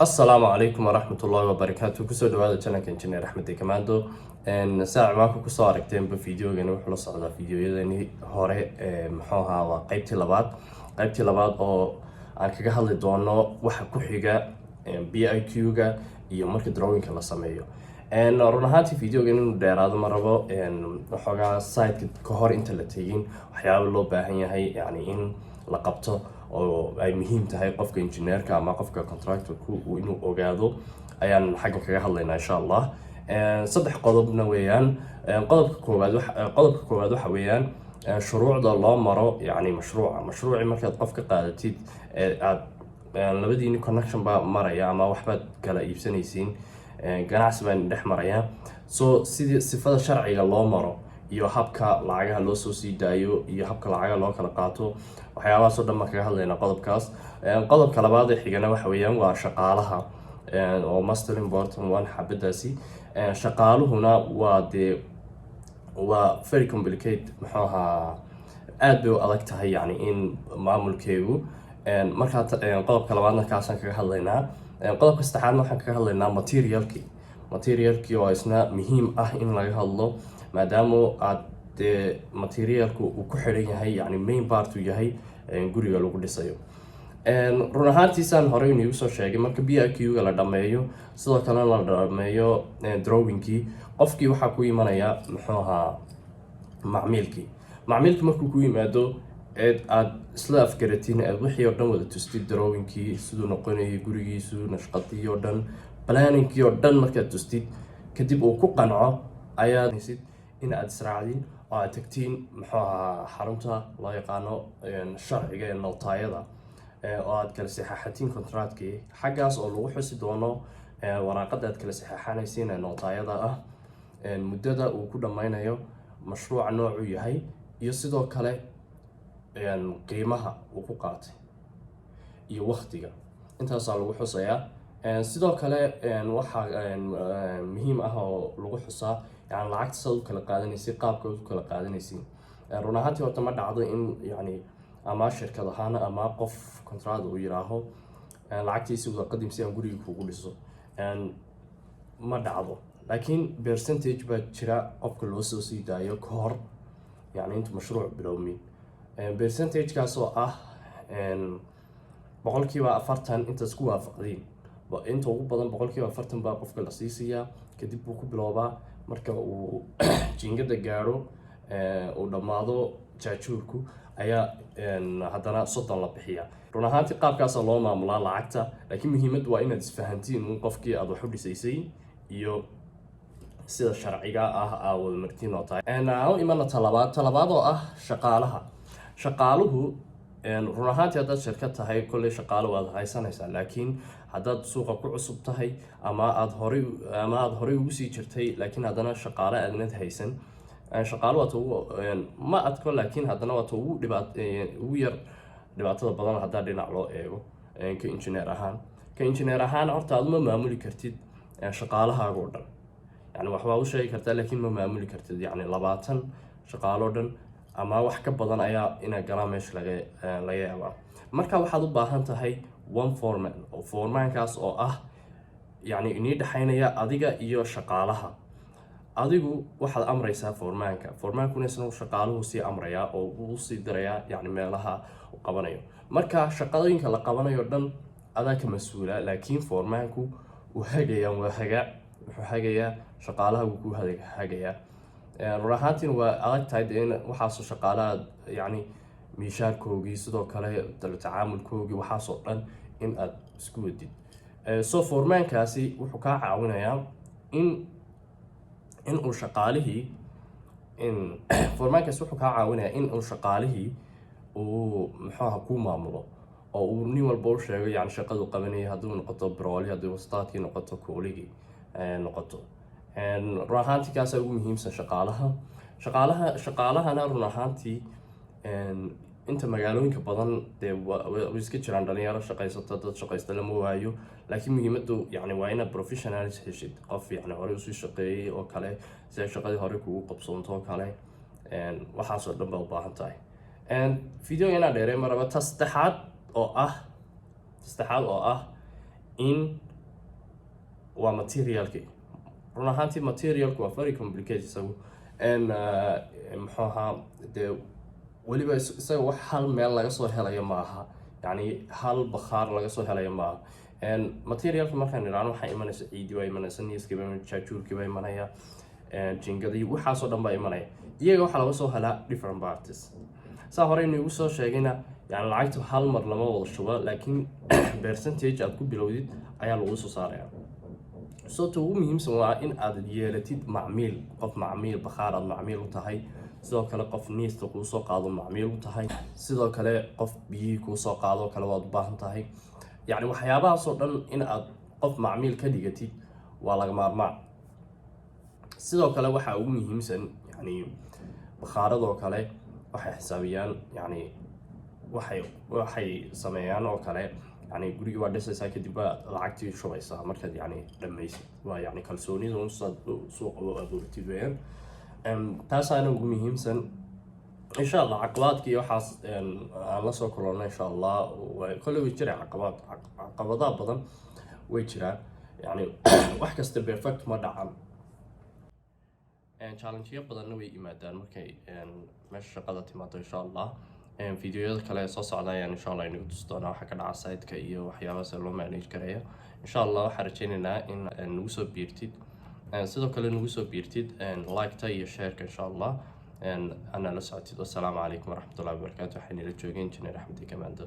Asalaamu calaykum waraxmatullaahi wabarakaatu. Kusoo dhawaada channelka Engineer Axmed Commando. Saa ciwaanka kusoo aragteenba, videogani wuxuu la socdaa videoyadani hore. Ee muxuu ahaa, waa qeybtii labaad, qeybtii labaad oo aan kaga hadli doono waxa ku xiga BIQ-ga iyo marka drawingka la sameeyo. Run ahaantii videogan inuu dheeraado ma rabo. Waxoogaa siteka ka hor inta la tegin, waxyaaba loo baahan yahay, yani in la qabto oo ay muhiim tahay qofka engineerka ama qofka contractorku inuu ogaado, ayaan xaggan kaga hadlaynaa insha Allah. Saddex qodobna weeyaan. Qodobka koowaad waxa weeyaan shuruucda loo maro, yani mashruuca. Mashruuci markaad qof ka qaadatid ee aad labadiini connection baa maraya ama waxbaad kala iibsanaysiin, ganacsi baan dhex maraya, so sidii sifada sharciga loo maro iyo habka lacagaha loo soo sii daayo iyo habka lacagaha loo kala qaato, waxyaabahaas oo dhan baan kaga hadlaynaa qodobkaas. Qodobka labaad ee xigana waxa weeyaan waa shaqaalaha, oo most important one xabadaasi. Shaqaaluhuna waa dee waa very complicate, muxuu ahaa, aad bay u adag tahay yani in maamulkeegu. Markaa qodobka labaadna kaasaan kaga hadlaynaa. Qodobka saddexaadna waxaan kaga hadlaynaa materialkii, materialkii oo isna muhiim ah in laga hadlo, maadaama aad dee materialku uu ku xidhan yahay, yani main part uu yahay guriga lagu dhisayo. Run ahaantiisaan horey iniigu soo sheegay, marka BIQ-ga la dhameeyo, sidoo kalena la dhameeyo drawingkii, qofkii waxaa ku imanaya, muxuu ahaa, macmiilkii. Macmiilkii markuu ku yimaado eed aad isla afgaratiin, aad wixii oo dhan wada tustid, drawingkii siduu noqonayay gurigiisu, nashqadii oo dhan, planningkii oo dhan markaad tustid, kadib uu ku qanco, ayaad in aad israacdin oo aad tagtiin, muxuu ahaa, xarunta loo yaqaano sharciga ee notaayada, oo aad kala saxeexatiin contractkii, xaggaas oo lagu xusi doono waraaqada aad kala saxeexanaysiin ee notaayada ah, muddada uu ku dhammaynayo mashruuca, noocuu yahay, iyo sidoo kale qiimaha uu ku qaatay iyo waktiga. Intaasaa lagu xusayaa. Sidoo kale waxaa muhiim ah oo lagu xusaa, yani lacagta saad u kala qaadanaysid, qaabka u kala qaadanaysid. Run ahaantii horta ma dhacdo in yani ama shirkad ahaan ama qof contract uu yiraaho lacagtiisi wada qadim si aan guriga kugu dhiso. Ma dhacdo, laakiin percentage baa jira qofka loo soo sii daayo ka hor, yani intuu mashruuc bilowmin. Percentagekaas oo ah 40% intaas ku waafaqdiin. Inta ugu badan 40% baa qofka la sii siiyaa, kadib buu ku biloobaa. Marka uu jiingada gaadho, uu dhammaado jaajuurku, ayaa haddana 30 la bixiyaa. Run ahaantii qaabkaasa loo maamulaa lacagta, laakiin muhiimaddu waa inaad isfahantiin un qofkii aad wax u dhisaysay iyo sida sharciga ah aa wada martiin oo tahay. Aan u imana talabaad, talabaad oo ah shaqaalaha. Shaqaaluhu run ahaantii haddaad shirkad tahay, kolley shaqaalo waad haysanaysaa, laakiin haddaad suuqa ku cusub tahay ama aada horey ugu sii jirtay, laakiin haddana shaqaale aadnad haysan, shaqaalo waata ugu ma adko, laakiin haddana waata ugu dhibaat ugu yar dhibaatada badan haddaa dhinac loo eego. Ka engineer ahaan horta aad ma maamuli kartid shaqaalahaaga oo dhan. Yani waxbaad u sheegi kartaa, laakiin ma maamuli kartid. Yani 20 shaqaalo dhan ama wax ka badan ayaa inay galaan meesha laga yaabaa. Marka waxaad u baahan tahay one foreman, oo foremankaas oo ah yani inii dhexaynaya adiga iyo shaqaalaha. Adigu waxaad amraysaa foremanka, foremankuna isna shaqaaluhu sii amrayaa oo uu sii dirayaa, yani meelaha uu qabanayo. Marka shaqadooyinka la qabanayo dhan adaa ka mas-uula, laakiin foremanku uu hagayaa, waa hagaa, wuxuu hagayaa shaqaalaha, wuu ku hagayaa. Run ahaantiina waa adag tahay dee in waxaasoo shaqaalaha, yacni miishaarkoogii, sidoo kale tacaamulkoogii, waxaasoo dhan in aad isku wadid. So foremankaasi wuxuu kaa caawinayaa in uu shaqaalihii in foremankaasi wuxuu kaa caawinayaa in uu shaqaalihii uu, muxuu aha, ku maamulo oo uu nin walba u sheego yani shaqadu qabanayay, hadduu noqoto brooli, haddii wastaadkii noqoto, kuuligii noqoto. Run ahaantii kaasaa ugu muhiimsan shaqaalaha. Shaqaalahana run ahaantii inta magaalooyinka badan dee way iska jiraan dhalinyaro shaqaysato, dad shaqaysta lama waayo, laakiin muhiimaddu yani waa inaad professionals heshid, qof yani horey usii shaqeeyey oo kale, si ay shaqadii hore kugu qabsoonto oo kale. Waxaasoo dhan baa u baahan tahay. Video inaa dheerey ma raba. Ta saddexaad oo ah in Waa materialki. Run ahaantii materialku waa very complicated isagu. Muxuu ahaa, dee weliba isaga wax hal meel laga soo helayo ma aha, yacni hal bakhaar laga soo helayo ma aha. Materialka markaan idhaahno, waxaa imanaysa ciidi baa imanaysa, niiskii baa imanaya, jaajuurkii baa imanaya, jingadii, waxaasoo dhan baa imanaya. Iyaga waxaa laga soo helaa different parties. Saa hore inuu igu soo sheegayna, yani lacagtu hal mar lama wada shubo, laakiin percentage aad ku bilowdid ayaa lagu soo saaraya. So ta ugu muhiimsan waa in aad yeelatid macmiil, qof macmiil, bakhaar aad macmiil u tahay, sidoo kale qof niista kuu soo qaado macmiil u tahay, sidoo kale qof biyihii kuu soo qaado kale waad u baahan tahay. Yacni waxyaabahaasoo dhan in aad qof macmiil ka dhigatid waa laga maarmaan. Sidoo kale waxaa ugu muhiimsan, yani bakhaaradoo kale waxay xisaabiyaan, yani waxay sameeyaan oo kale, yani gurigii waa dhisaysaa, kadib baa lacagtii shubaysaa markaad yani dhammaysid. Waa yani kalsoonida un saad suuqa u abuurtid weeyaan. Taasaana ugu muhiimsan. Insha Allah caqabaadka iyo waxaas aan la soo kulano, insha Allah kolley way jiraan caqabaad, caqabadaha badan way jiraan. Yani wax kasta perfect ma dhacan. Challengeyo badanna way yimaadaan markay meesha shaqada timaado. Insha Allah videoyada kale ee soo socda ayaan insha Allah inagu tusi doonaa waxa ka dhaca site-ka iyo waxyaabahaas loo manage karaya. Insha Allah waxaan rajeynaynaa in nagu soo biirtid, sidoo kale nagu soo biirtid like-ta iyo share-ka, insha Allah ana la socotid. Wassalaamu calaykum waraxmatullahi wabarakaatu. Waxay nila joogeen Injineer Axmed Kamaando.